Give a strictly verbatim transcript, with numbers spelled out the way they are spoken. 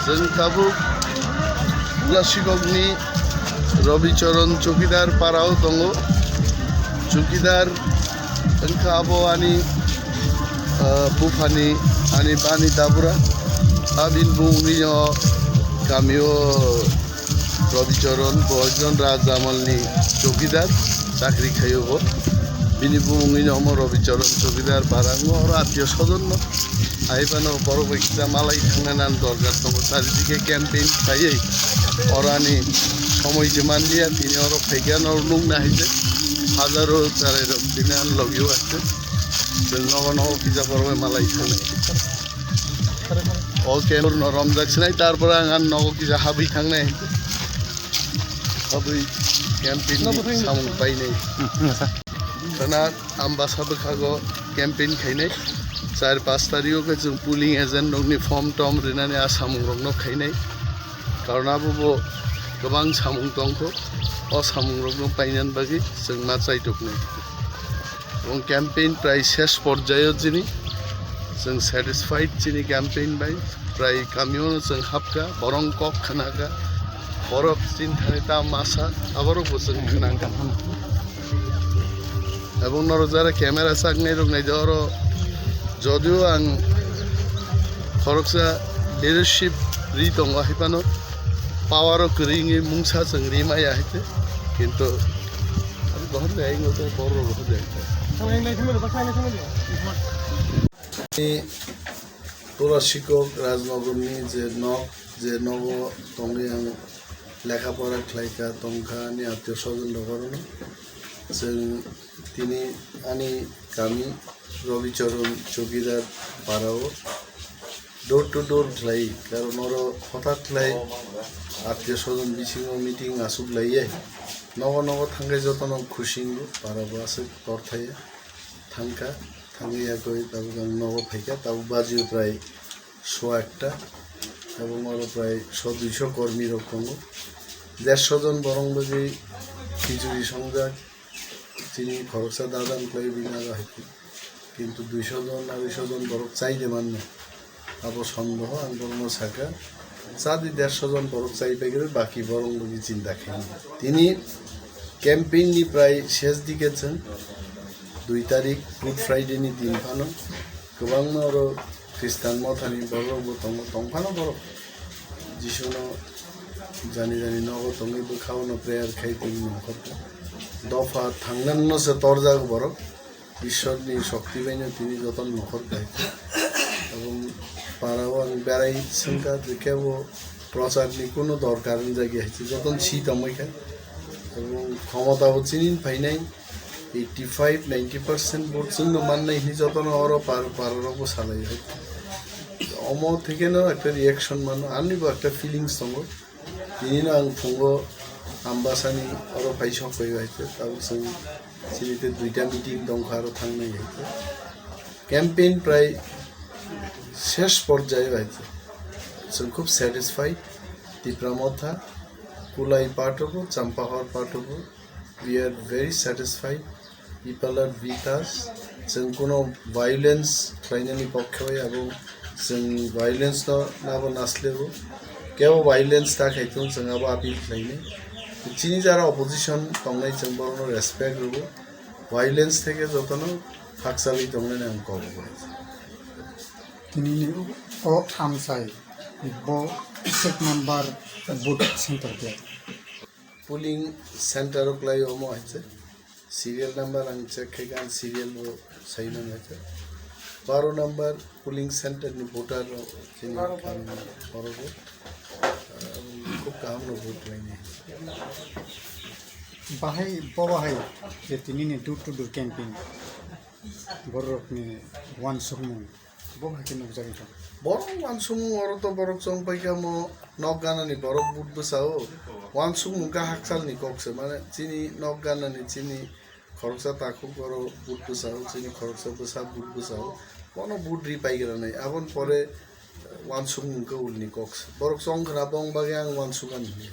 Chwng tabuk Ulasikokni Robi Choron Chowkidar parao tongo. Chowkidar wngkha abo ani, ah, buphani, ani bani dabura. Abini bumungni o kamio Robi Choron, bo ekjon Rajamalni chowkidar, chakri khaio bo. Bini bumungni omo Robi Choron Chowkidar, barang oro atio sojon no. Hai phano borok bai kisa malai thangnani dorkar tongo, charidike campaign khaiwi orani somoi se manliya, tini oro phaikha, noro nukna hai se hajaro chwrairok tini ani logio hai se chwng nogo nogo kisa borok bai malai thangnai. O campaign no romjak sinai, tarpore ang ani nogo kisa habwi thangnai, habwi campaign ni samung painai. Khana Ambasa bwkhago campaign khainai. Char pash tarigo khe chwng polling agent rokni form tom rinani a samung rokno khainai. Karon abo bo kwbang samung tongkho. O samung rokno painani bagwi chwng ma chaituknai. Ebong campaign prai ses porjayo chini. Chwng satisfied chini campaign bai. Prai kamio chwng hapkha, borong kok khnakha. Borok chini thani ta masa, aborok bo chwng khnakha. Ebong norok jara camera saknai rok nai de oro, jodio ang khoroksa leadership ri tongo hai phano, power o kwrwi wngwi mungsa chwng ri maya hai khe, kintu ang bohor jai ang bohor rok bohor jai. Ni Ulasikok Rajnagarni je nok, je nogo tongwi ang lekha pora khlaikha, tongkha, ani atio sojon rok orono. Chwng tini ani kami Robi Choron Chowkidar parao door to door khlai, karon oro hothat khlai atio sojon bisingo meeting aswk laiya, nogo nogo thangkhai jotono khusingo, parabo aswk torthaiya. Thangkha, thangwi yakwi tabuk ang nogo phaikha, tabuk bajio prai soa ekta, tabuk oro prai so duiso kormi rok tongo, dersho jon borong bagwi khichuri songjak, chini khoroksa dadan khlai bini aro hai, kintu duiso jon, aroiso jon borok chai de manna. Abo sondoho ang borokno sakha, chadi dersho jon borok chai paikrwi, baki borok bagwi chinta khaimani. Tini campaign ni prai ses dike chwng, dui tarik Good Friday ni din phano kwbangma oro Christian mothani borok bo tongo, tongphano borok Jisuno jani jani nogo tongwi bwkhao no prayer khai tongwi nongkhorkha. Dopha thangnano se torjak borok. Ishwarni shokti baino tini jotono nokhor khlaikha. Ebong parao ang berai swngkha je kebo procharni kuno dorkar wngjagya hai se jotono si tongbaikha. Ebong khomotabo chini phainai eighty five ninety percent vote chwngno mannai hinwi jotono oro par pararokbo salaio. Omo thekeno ekta reaction mano, anibo ekta feelings tongo. Tinino ang phungo Ambasani oro phai sok phaiyo hai khe, tabuk chwng chini tei duita meeting tongkha, aro thangnai hai khe. Campaign prai ses porjayo hai khe. Chwng khub satisfied. Tipra Motha, Kulai part o bo, Champahor part o bo, we are very satisfied. People are with us. Chwng kuno violence khlainani pokhe bai abo chwng violence no nabo naslego. Kebo violence ta khai thung chwng abo appeal khlainai. Chini jara opposition tongnai chwng borokno respect rwo. Violence theke jotono khakchalwi tongnani ang kok rwo. Tinini o amchai bo six number vote center de. Polling center o kwlai omo hai se. Serial number ang check khai kha, ang serial bo sai mano hai se. Baro number polling center ni voter rok chini kami oro bo, ah, khub kaham no vote lainai. Bahai, bo bahai je tini ni door to door campaign borok ni uansukmung. Bo hai khe nukjagwi tong. Borok uansukmung oro to borok chong pai kha mo nok ganani borok but bwsa o. Uansukmung kha hakchal ni kok se, mane chini nok ganani chini khoroksa takhuk oro but bwsa o, chini khoroksa bwsa but bwsa o. Bono but ri pai gra nai. Aboni pore uansukmung kha ul ni kok se. Borok chong khna bong bagwi ang uansuk ani hinwi.